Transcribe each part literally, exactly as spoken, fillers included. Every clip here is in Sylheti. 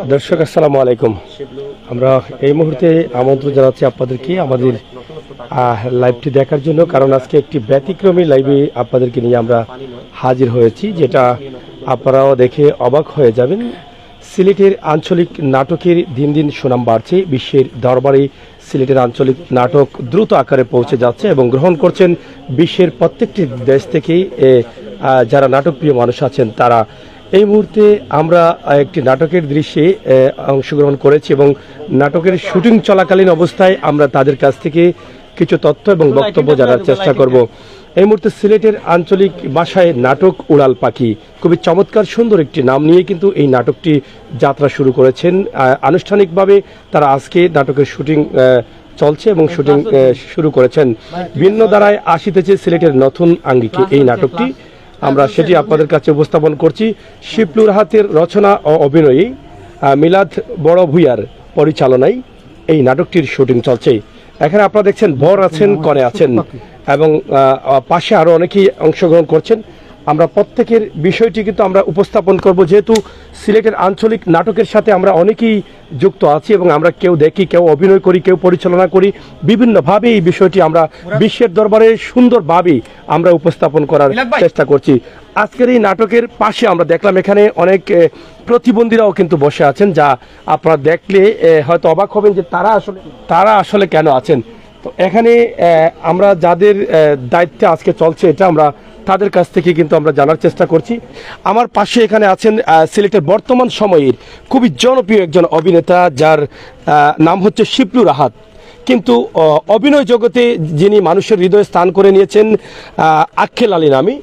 দর্শক, আসসালামু আলাইকুম। আমরা এই মুহূর্তে আমন্ত্রণ জানাচ্ছি আপনাদেরকে আমাদের লাইভটি দেখার জন্য, কারণ আজকে একটি ব্যতিক্রমী লাইভে আপনাদেরকে নিয়ে আমরা হাজির হয়েছি, যেটা আপনারাও দেখে অবাক হয়ে যাবেন। সিলেটের আঞ্চলিক নাটকের দিন দিন সুনাম বাড়ছে। বিশ্বের দরবারে সিলেটের আঞ্চলিক নাটক দ্রুত আকারে পৌঁছে যাচ্ছে এবং গ্রহণ করছেন বিশ্বের প্রত্যেকটি দেশ থেকে, এ, আহ, যারা নাটকপ্রিয় মানুষ আছেন তারা। এই মুহূর্তে আমরা, আহ, একটি নাটকের দৃশ্যে, আহ, অংশগ্রহণ করেছি এবং নাটকের শুটিং চলাকালীন অবস্থায় আমরা তাদের কাছ থেকে কিছু তথ্য এবং বক্তব্য জানার চেষ্টা করব। এই মুহূর্তে সিলেটের আঞ্চলিক ভাষায় নাটক উড়াল পাখি, খুবই চমৎকার সুন্দর একটি নাম নিয়ে কিন্তু এই নাটকটি যাত্রা শুরু করেছেন। আহ, আনুষ্ঠানিকভাবে তারা আজকে নাটকের শুটিং, আহ, চলছে এবং শুটিং, আহ, শুরু করেছেন। ভিন্ন ধারায় আসিতেছে সিলেটের নতুন আঙ্গিকে এই নাটকটি। আমরা সেটি আপনাদের কাছে উপস্থাপন করছি। শিবলু রাহাতের রচনা ও অভিনয়ে, আহ, মিলাদ বড় ভূঁইয়ার পরিচালনায় এই নাটকটির শুটিং চলছে। এখানে আপনারা দেখছেন বর আছেন, কনে আছেন এবং, আহ, আহ, পাশে আরো অনেকেই অংশগ্রহণ করছেন। আমরা প্রত্যেকের বিষয়টি কিন্তু আমরা উপস্থাপন করব, যেহেতু সিলেটের আঞ্চলিক নাটকের সাথে আমরা অনেকেই যুক্ত আছি এবং আমরা কেউ দেখি, কেউ অভিনয় করি, কেউ পরিচালনা করি, বিভিন্নভাবে এই বিষয়টি আমরা বিশ্বের দরবারে সুন্দরভাবে আমরা উপস্থাপন করার চেষ্টা করছি। আজকের এই নাটকের পাশে আমরা দেখলাম এখানে অনেক, এ, প্রতিবন্ধীরাও কিন্তু বসে আছেন, যা আপনারা দেখলে, এ, হয়তো অবাক হবেন যে তারা আসলে, তারা আসলে কেন আছেন। তো এখানে, এ, আমরা যাদের, এ, দায়িত্বে আজকে চলছে এটা, আমরা তাদের কাছ থেকে কিন্তু আমরা জানার চেষ্টা করছি। আমার পাশে এখানে আছেন, আহ, সিলেটের বর্তমান সময়ের খুবই জনপ্রিয় একজন অভিনেতা, যার, আহ, নাম হচ্ছে শিবলু রাহাত। কিন্তু, আহ, অভিনয় জগতে যিনি মানুষের হৃদয়ে স্থান করে নিয়েছেন, আহ, আক্কেল আলী নামে,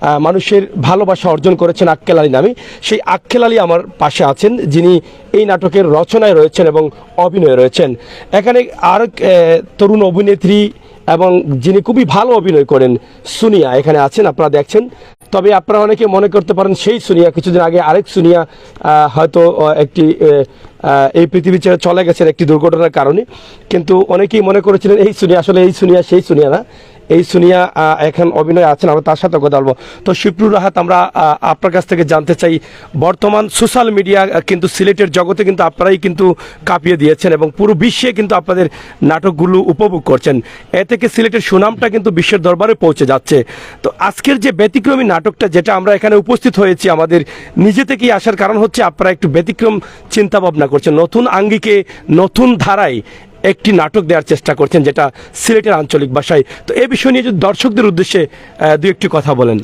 আহ, মানুষের ভালোবাসা অর্জন করেছেন আক্কেল আলী নামে, সেই আক্কেল আলী আমার পাশে আছেন, যিনি এই নাটকের রচনায় রয়েছেন এবং অভিনয়ে রয়েছেন। এখানে আরেক, আহ, তরুণ অভিনেত্রী এবং যিনি খুবই ভালো অভিনয় করেন, সুনিয়া এখানে আছেন, আপনারা দেখছেন। তবে আপনারা অনেকে মনে করতে পারেন সেই সুনিয়া, কিছুদিন আগে আরেক সুনিয়া, আহ, হয়তো, আহ, একটি, আহ, আহ, এই পৃথিবী ছেড়ে চলে গেছেন একটি দুর্ঘটনার কারণে। কিন্তু অনেকেই মনে করেছিলেন এই সুনিয়া, আসলে এই সুনিয়া সেই সুনিয়া না। এই সুনিয়া, আহ, এখন অভিনয়ে আছেন, আমরা তার সাথে কথা বলবো। তো শিবলু রাহাত, আমরা, আহ, আপনার কাছ থেকে জানতে চাই, বর্তমান সোশ্যাল মিডিয়া, আহ, কিন্তু সিলেটের জগতে কিন্তু আপনারাই কিন্তু কাঁপিয়ে দিয়েছেন এবং পুরো বিশ্বে কিন্তু আপনাদের নাটকগুলো উপভোগ করছেন। এ থেকে সিলেটের সুনামটা কিন্তু বিশ্বের দরবারে পৌঁছে যাচ্ছে। তো আজকের যে ব্যতিক্রমী নাটকটা, যেটা আমরা এখানে উপস্থিত হয়েছি আমাদের নিজে থেকেই আসার কারণ হচ্ছে আপনারা একটু ব্যতিক্রম চিন্তা ভাবনা করছেন, নতুন আঙ্গিকে, নতুন ধারায় একটি নাটক দেওয়ার চেষ্টা করছেন, যেটা সিলেটের আঞ্চলিক ভাষায়। তো এ বিষয় নিয়ে যদি দর্শকদের উদ্দেশ্যে, আহ, দু একটি কথা বলেন।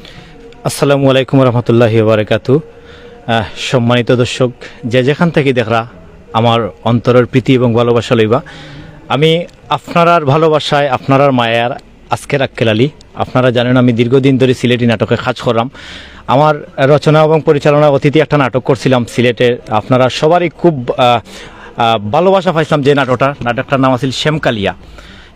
আসসালামু আলাইকুম রহমতুল্লাহি বারাকাতু। আহ, সম্মানিত দর্শক, যে যেখান থেকে দেখরা, আমার অন্তরের প্রীতি এবং ভালোবাসা লইবা। আমি আপনারার ভালোবাসায়, আপনারার মায়ার আজকের আক্কেল আলী। আপনারা জানেন আমি দীর্ঘদিন ধরে সিলেটি নাটকে কাজ করলাম। আমার রচনা এবং পরিচালনা অতীতে একটা নাটক করছিলাম সিলেটে, আপনারা সবারই খুব, আহ, আহ, ভালোবাসা পাইছিলাম যে নাটকটা, নাটকটার নাম আছিল শ্যামকালিয়া।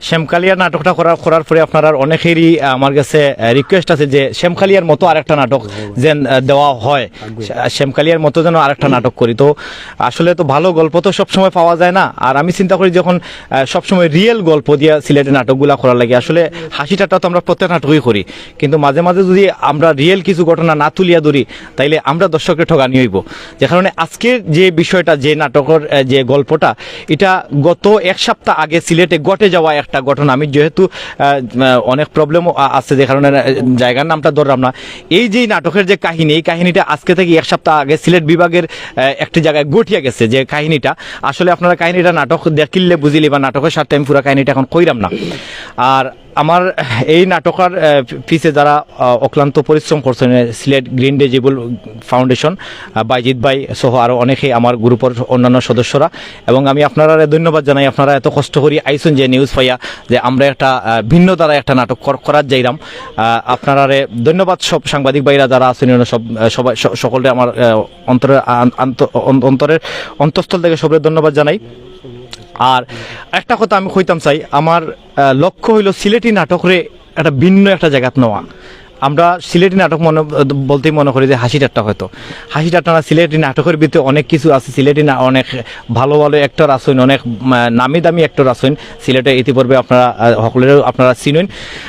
শ্যামকালিয়ার নাটকটা করার, করার পরে আপনারার অনেকেরই, আহ, আমার কাছে, আহ, রিকোয়েস্ট আছে যে শ্যামকালিয়ার মতো আরেকটা নাটক যেন, আহ, দেওয়া হয়, শ্যা-, শ্যামকালিয়ার মতো যেন আরেকটা নাটক করি। তো আসলে তো ভালো গল্প তো সবসময় পাওয়া যায় না, আর আমি চিন্তা করি যখন, আহ, সবসময় রিয়েল গল্প দিয়া সিলেটে নাটকগুলা করার লাগে, আসলে হাসি ঠাট্টা তো আমরা প্রত্যেক নাটকেই করি, কিন্তু মাঝে মাঝে যদি আমরা রিয়েল কিছু ঘটনা না তুলিয়া ধরি, তাইলে আমরা দর্শককে ঠগানি হইব। যে কারণে আজকের যে বিষয়টা, যে নাটকের, আহ, যে গল্পটা, এটা গত এক সপ্তাহ আগে সিলেটে ঘটে যাওয়া একটা ঘটনা। আমি যেহেতু, আহ, আহ, অনেক প্রবলেম আছে, যে কারণে, আহ, জায়গার নামটা ধরলাম না। এই যে নাটকের যে কাহিনী, এই কাহিনীটা আজকে থেকে এক সপ্তাহ আগে সিলেট বিভাগের, আহ, একটি জায়গায় ঘটিয়া গেছে। যে কাহিনীটা আসলে আপনারা কাহিনীটা নাটক দেখিলে বুঝিলে বা নাটকের সাথে আমি পুরো কাহিনীটা এখন কইরাম না। আর আমার এই নাটকের, আহ, পিছে যারা, আহ, অক্লান্ত পরিশ্রম করছেন, আহ, সিলেট গ্রিন ডিজেবল ফাউন্ডেশন, আহ, বাইজিৎ ভাই সহ আরো অনেকে, আমার গ্রুপের অন্যান্য সদস্যরা, এবং আমি আপনারারে ধন্যবাদ জানাই। আপনারা এত কষ্ট করি আইছেন যে নিউজ পাইয়া যে আমরা একটা, আহ, ভিন্ন ধারায় একটা নাটক কর-, করার যাইরাম। আহ, আপনারারে ধন্যবাদ সব সাংবাদিক ভাইরা যারা আছেন, এরা সব, আহ, সবাই, স-, সকলরে আমার, আহ, অন্তরের আন-, আন্ত-, অন-, অন্তরের অন্তঃস্থল থেকে সবরে ধন্যবাদ জানাই। আর একটা কথা আমি কইতাম চাই, আমার, আহ, লক্ষ্য হইল সিলেটি নাটকরে একটা ভিন্ন একটা জায়গাত নেওয়া। আমরা সিলেটি নাটক মনে, বলতেই মনে করি যে হাসি ঠাট্টা। হয়তো হাসি ঠাট্টা না, সিলেটি নাটকের ভিতরে অনেক কিছু আছে। সিলেটি না, অনেক ভালো ভালো অ্যাক্টর আছেন, অনেক, উম, নামি দামি অ্যাক্টর আছেন সিলেটে। ইতিপূর্বে আপনারা, আহ, সকলেরও আপনারা চিনেন।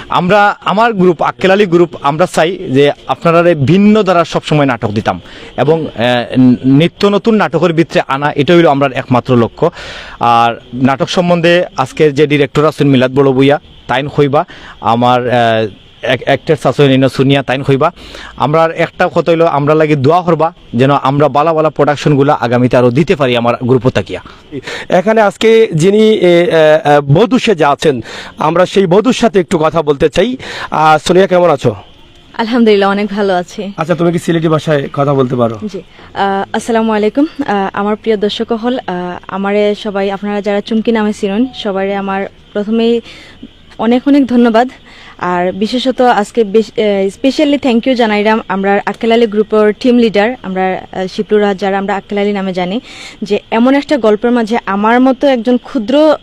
আমরা, আমার গ্রুপ, আক্কেল আলী গ্রুপ, আমরা চাই যে আপনারা ভিন্ন ধারার সবসময় নাটক দিতাম এবং, আহ, নিত্য নতুন নাটকের ভিতরে আনা, এটা হইল আমরার একমাত্র লক্ষ্য। আর নাটক সম্বন্ধে আজকের যে ডিরেক্টর আছেন মিলাদ বড় ভুইয়া, তাইন কইবা, আমার, আহ, এক-, অ্যাক্টর শাসন ইনো শুনিয়া তাইন কইবা। আমরার একটা কথা হইলো, আমরার লাগি দোয়া করবা যেন আমরা বালা বালা প্রোডাকশনগুলা আগামীতে আরো দিতে পারি আমার গ্রুপও থাকিয়া। এখানে আজকে যিনি, এ, এ, এ, বধূ সেজে আছেন, আমরা সেই বধূর সাথে একটু কথা বলতে চাই। আহ, সোনিয়া, কেমন আছো? আলহামদুলিল্লাহ, অনেক ভালো আছি। আচ্ছা, তুমি কি সিলেটি ভাষায় কথা বলতে পারো? জি। আহ, আসসালামু আলাইকুম। আহ, আমার প্রিয় দর্শক হল, আহ, আমারে সবাই, আপনারা যারা চুমকি নামে চিনন, সবাইরে আমার প্রথমেই অনেক অনেক ধন্যবাদ। আর বিশেষত আজকে স্পেশালি থ্যাংক ইউ জানাইলাম আমরা আক্কেল আলী গ্রুপর টিম লিডার, আমরা, আহ, শিপলু রাজ, যারা আমরা আক্কেল আলী নামে জানি, যে এমন একটা গল্পের মাঝে আমার মতো একজন ক্ষুদ্র, আহ,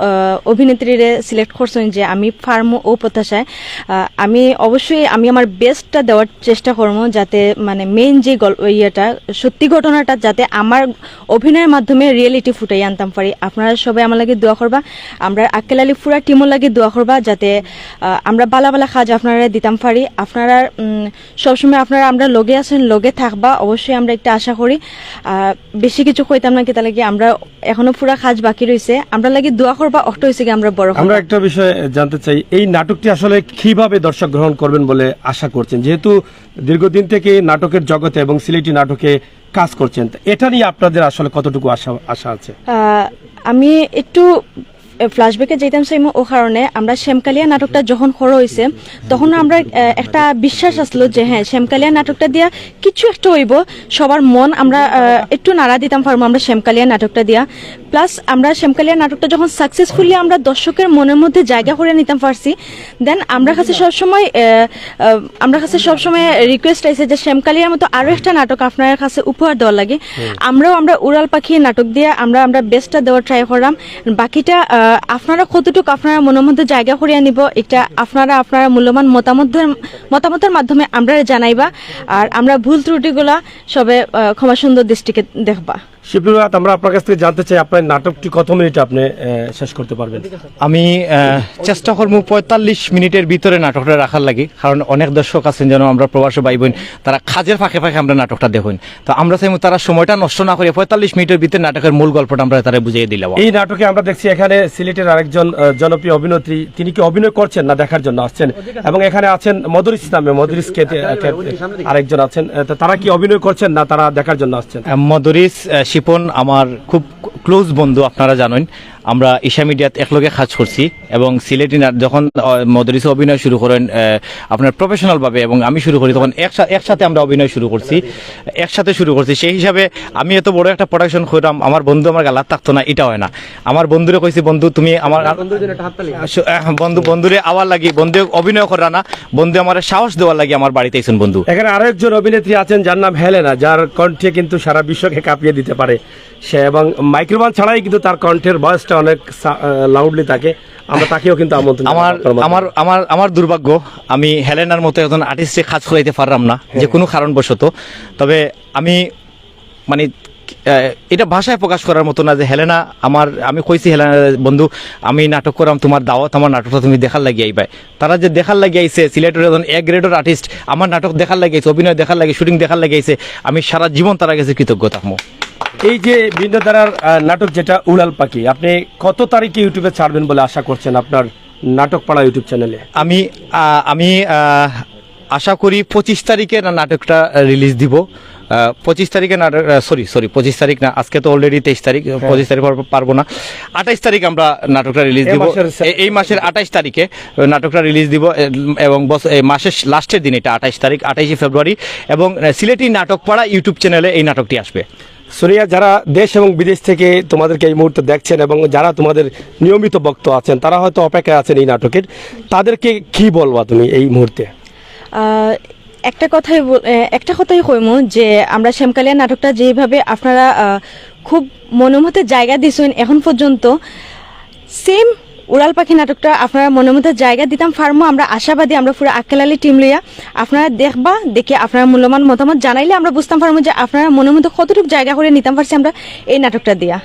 অভিনেত্রীরে সিলেক্ট করছেন যে আমি পারমু ও প্রত্যাশায়। আহ, আমি অবশ্যই, আমি আমার বেস্টটা দেওয়ার চেষ্টা করবো, যাতে মানে মেইন যে গল্প, ইয়েটা, সত্যি ঘটনাটা যাতে আমার অভিনয়ের মাধ্যমে রিয়েলিটি ফুটাই আনতাম পারি। আপনারা সবাই আমার লাগি দোয়া করবা, আমরা আক্কেল আলী পুরা টিমর লাগি দোয়া করবা, যাতে, আহ, আমরা বালা বালা কাজ আপনারা দিতাম পারি। আপনারা, উম, সবসময় আপনারা আমরা লগে আছেন, লগে থাকবা, অবশ্যই আমরা একটা আশা করি। আহ, বেশি কিছু কইতাম না, কিতা লাগি আমরা এখনো পুরা কাজ বাকি রইছে, আমরা লাগি দোয়া করবা, অষ্ট হইছে কি আমরা বড় আমরা কথা। একটা বিষয় জানতে চাই, এই নাটকটি আসলে কিভাবে দর্শক গ্রহণ করবেন বলে আশা করছেন, যেহেতু দীর্ঘদিন থেকে নাটকের জগতে এবং সিলেটি নাটকে কাজ করছেন, তো এটা নিয়ে আপনাদের আসলে কতটুকু আশা, আশা আছে? আহ, আমি একটু ফ্ল্যাশব্যাকে যাইতাম চাইমু, ও কারণে আমরা শ্যামকালিয়া নাটকটা যখন করা হইছে, তখন আমরা, আহ, একটা বিশ্বাস আসলো যে হ্যাঁ, শ্যামকালিয়া নাটকটা দিয়া কিছু একটা হইব, সবার মন আমরা, আহ, একটু নাড়া দিতাম পারবো আমরা শ্যামকালিয়া নাটকটা দিয়া। প্লাস আমরা শ্যামকালিয়া নাটকটা যখন সাকসেসফুলি আমরা দর্শকের মনের মধ্যে জায়গা করে নিতাম পারছি, দেন আমরা কাছে সবসময়, আহ, আহ, আমরা কাছে সবসময় রিকোয়েস্ট আইছে যে শ্যামকালিয়ার মতো আরো একটা নাটক আপনার কাছে উপহার দেওয়ার লাগি। আমরাও আমরা উড়াল পাখি নাটক দিয়ে আমরা, আমরা বেস্টটা দেওয়ার ট্রাই করলাম। বাকিটা, আহ, আপনারা কতটুকু আপনারা মনের মধ্যে জায়গা করিয়া নিব, এটা আপনারা আপনারা মূল্যবান মতামতের, মতামতের মাধ্যমে আমরা জানাইবা। আর আমরা ভুল ত্রুটিগুলা সবে, আহ, ক্ষমা সুন্দর দৃষ্টিকে দেখবা। শিবলু রাজ, আমরা আপনার কাছ থেকে জানতে চাই, আপনার নাটকটি কত মিনিটে আপনি, আহ, শেষ করতে পারবেন? আমি, আহ, চেষ্টা করবো পঁয়তাল্লিশ মিনিটের ভিতরে নাটকটা রাখার লাগি, কারণ অনেক দর্শক আছেন যেন আমরা প্রবাসী ভাই বোন, তারা কাজের ফাঁকে ফাঁকে আমরা নাটকটা দেখইন। তো আমরা চাইমু তারা সময়টা নষ্ট না করে পঁয়তাল্লিশ মিনিটের ভিতরে নাটকের মূল গল্পটা আমরা তারা বুঝিয়ে দিলাম। এই নাটকে আমরা দেখছি এখানে সিলেটের আরেকজন, আহ, জনপ্রিয় অভিনেত্রী, তিনি কি অভিনয় করছেন না দেখার জন্য আসছেন? এবং এখানে আছেন মদরিস নামে, মদরিস কে-, কে-, আরেকজন আছেন। আহ, তো তারা কি অভিনয় করছেন না তারা দেখার জন্য আসছেন? আহ, মদরিস, আহ, শিপন আমার খুব ক্লোজ বন্ধু, আপনারা জানেন। আমরা ঈশা মিডিয়াত একলগে কাজ করছি এবং সিলেটি না-, যখন, আহ, মদরিসে অভিনয় শুরু করেন, আহ, আপনার প্রফেশনাল ভাবে এবং আমি শুরু করি, তখন একসা-, একসাথে আমরা অভিনয় শুরু করছি, একসাথে শুরু করছি। সেই হিসাবে আমি এত বড় একটা প্রোডাকশন করলাম, আমার বন্ধু আমার গালাত থাকতো না, এটা হয় না। আমার বন্ধুরে কইছি, "বন্ধু, তুমি আমার," বন্ধুর জন্য একটা হাততালি। আহ, বন্ধু, বন্ধুরে আওয়ার লাগি, বন্ধু অভিনয় করা না, বন্ধু আমার সাহস দেওয়ার লাগি আমার বাড়িতে আইছেন বন্ধু। এখানে আরো একজন অভিনেত্রী আছেন, যার নাম হেলেনা, যার কণ্ঠে কিন্তু সারা বিশ্বকে কাঁপিয়ে দিতে পারে। সে এবং মাইক্রোফোন ছাড়াই কিন্তু তার কণ্ঠের ভয়েসটা অনেক সা-, আহ, লাউডলি থাকে। আমরা তাকেও কিন্তু আমন্ত্রণ জানাবো আমার, আপনার মাধ্যমে। আমার, আমার, আমার দুর্ভাগ্য, আমি হেলেনার মতো একজন আর্টিস্টে কাজ করাইতে পারলাম না, হ্যাঁ। যে কোনো কারণবশত। তবে আমি, মানে, আহ, এটা ভাষায় প্রকাশ করার মতো না যে হেলেনা আমার, আমি কইছি, "হেলেনা বন্ধু, আমি নাটক করাম, তোমার দাওয়াত, আমার নাটকটা তুমি দেখার লাগি আইবায়।" তারা যে দেখার লাগি আইছে, সিলেটের একজন এ গ্রেডের আর্টিস্ট আমার নাটক দেখার লাগি আইছে, অভিনয় দেখার লাগি, শুটিং দেখার লাগি আইছে, আমি সারা জীবন তারা গেছে কৃতজ্ঞ থাকবো। এই যে ভিন্ন ধারার, আহ, নাটক যেটা উড়াল পাখি, আপনি কত তারিখে YouTube-এ ছাড়বেন বলে আশা করছেন আপনার নাটক পাড়া YouTube চ্যানেলে? আমি, আহ, আমি, আহ, আশা করি পঁচিশ তারিখে না নাটকটা, আহ, রিলিজ দিব। আহ, পঁচিশ তারিখে নাটক, আহ, সরি, সরি, পঁচিশ তারিখ না, আজকে তো already তেইশ তারিখ, হ্যাঁ। পঁচিশ তারিখ পার-, পারবো না। আঠাইশ তারিখ আমরা নাটকটা রিলিজ এই দিব। মাসের এ-, এই মাসের আঠাইশ তারিখে নাটকটা রিলিজ দিব, এ-, এবং বস-, এই মাসের লাস্টের দিন, এটা আঠাইশ তারিখ, আঠাইশে ফেব্রুয়ারি, এবং, আহ, সিলেটি নাটক পাড়া YouTube চ্যানেলে এই নাটকটি আসবে। সোনিয়া, যারা দেশ এবং বিদেশ থেকে তোমাদেরকে এই মুহূর্তে দেখছেন এবং যারা তোমাদের নিয়মিত ভক্ত আছেন, তারা হয়তো অপেক্ষায় আছেন এই নাটকের, তাদেরকে কি বলবা তুমি এই মুহূর্তে? আহ, একটা কথাই বল-, এ, একটা কথাই কইমু যে আমরা শ্যামকালিয়া নাটকটা যেভাবে আপনারা, আহ, খুব মনের মধ্যে জায়গা দিছেন এখন পর্যন্ত, সেম উড়াল পাখি নাটকটা আপনারা মনের মধ্যে জায়গা দিতাম পারমু, আমরা আশাবাদী। আমরা পুরো আক্কেল আলী টিম লইয়া আপনারা দেখবা, দেখে আপনারা মূল্যবান মতামত জানাইলে আমরা বুঝতাম পারমু যে আপনারা মনের মধ্যে কতটুকু জায়গা করে নিতাম পারছি আমরা এই নাটকটা দিয়া।